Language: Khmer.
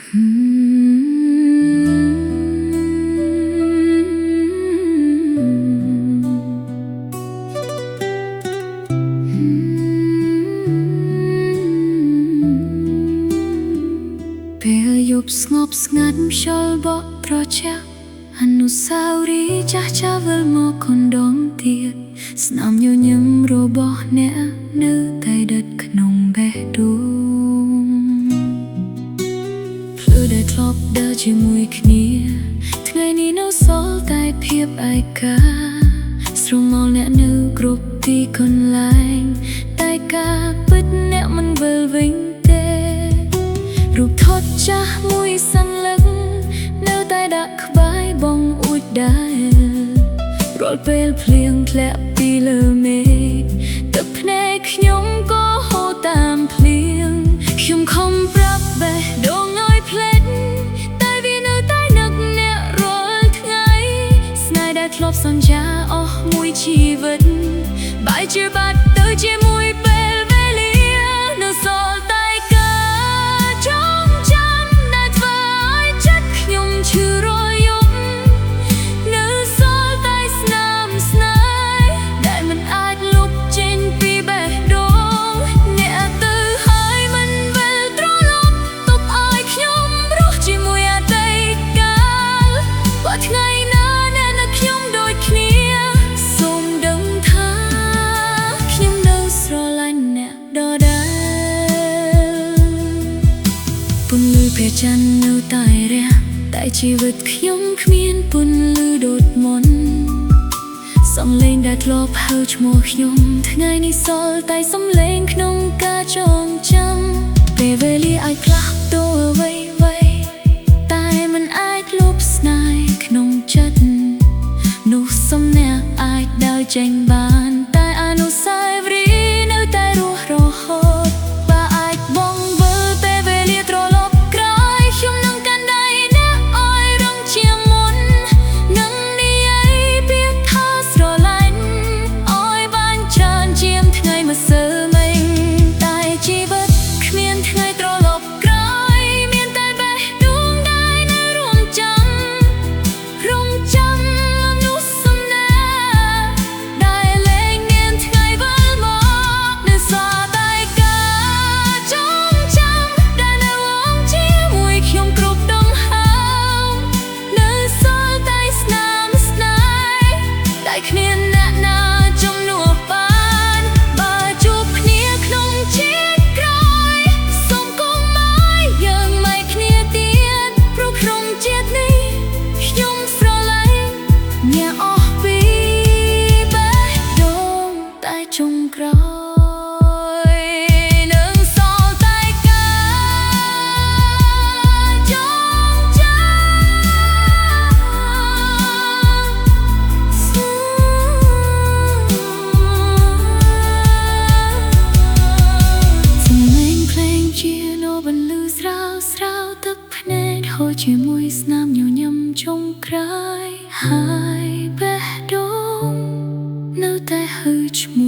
ពេលយប់ស្ងប់ស្ងាត់ខ្យល់បក់ត្រជាក់អនុស្សាវរីយ៍ចាស់ចាស់វិលមកកណ្ដងទៀតស្នាមញញឹមរបស់អ្នកនៅតែដិតក្នុងបេះដូងភ្លឺដែលធ្លាប់ដើរជាមួយគ្នាថ្ងៃនេះនៅសល់តែភាពឯកាស្រមោលអ្នកនៅគ្រប់ទីកន្លែងតែការពិតអ្នកមិនវិលវិញទេ រូបថតចាស់មួយសន្លឹកនៅតែដាក់ក្បែរបងអួចដែររាល់ពេលភ្លៀងធ្លាក់ពីលើមេឃទឹកភ្នែកខ្ញុំក៏ហូរតាមភ្លៀងខ្ញុំខំប្រាប់បេះដូងឲ្យភ្លេចតែវានៅតែនឹកអ្នករាល់ថ្ងៃស្នេហ៍ដែលធ្លាប់សន្យាអស់មួយជីវិតបែរជាបាត់ទៅជាមួយពេលវេលានៅសល់តែការចងចាំដែលធ្វើឲ្យចិត្តខ្ញុំឈឺរាល់យប់នៅសល់តែស្នាមស្នេហ៍ដែលមិនអាចលុបចេញពីបេះដូងអ្នកទៅហើយមិនវិលត្រឡប់ទុកឲ្យខ្ញុំរស់ជាមួយអតីតកាលបើថ្ងៃណាអ្នកនឹកខ្ញុំដូចគ្នាសូមដឹងថាខ្ញុំនៅស្រឡាញ់អ្នកដដែល ពន្លឺព្រះច័ន្ទនៅតែរះតែជីវិតខ្ញុំគ្មានពន្លឺដូចមុនសំឡេងដែលធ្លាប់ហៅឈ្មោះខ្ញុំថ្ងៃនេះសល់តែសំឡេងក្នុងការចងចាំពេលវេលាអាចផ្លាស់ប្ដូរអ្វីៗតែមិនអាចលុបស្នេហ៍ក្នុងចិត្តនោះសំណាក់អាចដើរចេញបានតែអនុស្សាវរីយ៍នៅតែរស់រហូតបើអាចបងវិលពេលវេលាត្រឡប់ក្រោយខ្ញុំនឹងកាន់ដៃអ្នកឲ្យរឹងជាងមុននឹងនិយាយពាក្យថាស្រឡាញ់ឲ្យបានច្រើនជាងថ្ងៃម្សិលមិញតែជីវិតគ្មានថ្ងៃត្រឡប់ក្រោយមានតែបេះដូងដែលនៅរងចាំ រងចាំមនុស្សសំណាដែលលែងមានថ្ងៃវិលមកនៅសល់តែការចងចាំដែលនៅអងជាមួយខ្ញុំគ្រប់ដង្ហើមនៅសល់តែស្នាមស្នេហ៍ដែលគ្មានអ្នកណាជំនួសបានបើជួបគ្នាក្នុងជាតិក្រោយសូមកុំឲ្យយើងមិនគ្នាទៀតព្រោះក្នុងជាតិនេះ ខ្ញុំស្រឡាញ់អ្នកអស់ពីបេះដូងតែចុងក្រោយនឹងសល់តែការចងចាំសំឡេងភ្លេងជានៅបន្លឺស្រាវស្រាវទឹកភ្នែកហូរជាមួយស្នាមញញឹមចុងក្រោយហើយបេះដូងនៅតែហៅឈ្មោះ